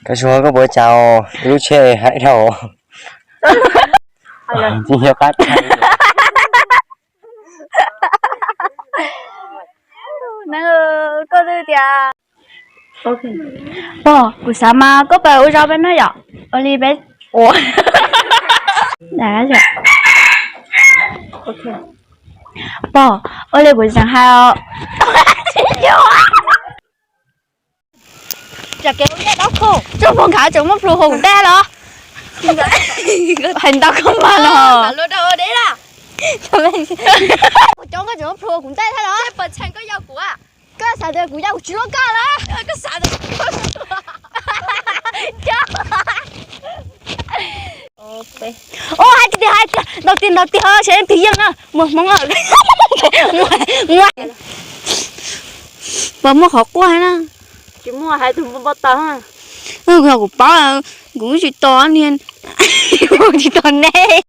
Koj tsis ua koj puas cas, lub tsheb haib dhau. Tsis yog qab tshaj. Neeg, koj twb tias, pog, kuv xav mas koj pab ua zog peb mog yom. Ua li peb ua. Pog, ua li kuv tseem hais os. Tsam kev ua nyiaj dab khuj, tsuas pog nkhav tseem muab plhu hua kuv ntaj los. Hais ntau koj mas los. Kuv coob koj tseem muab plhu hua kuv ntaj thiab los. Koj xav tias kuv yau kuv tsis hlub koj los? Ua hais tias hais tias ntaus tiag ntaus tiag ho, seb leej twg yeej na, muaj hmoob. Puas muaj qhov quaj na? Tsis muaj, hais tus npau taws. Kuv yog kuv paub, kuv tsis tos niag, kuv tsis tos nej.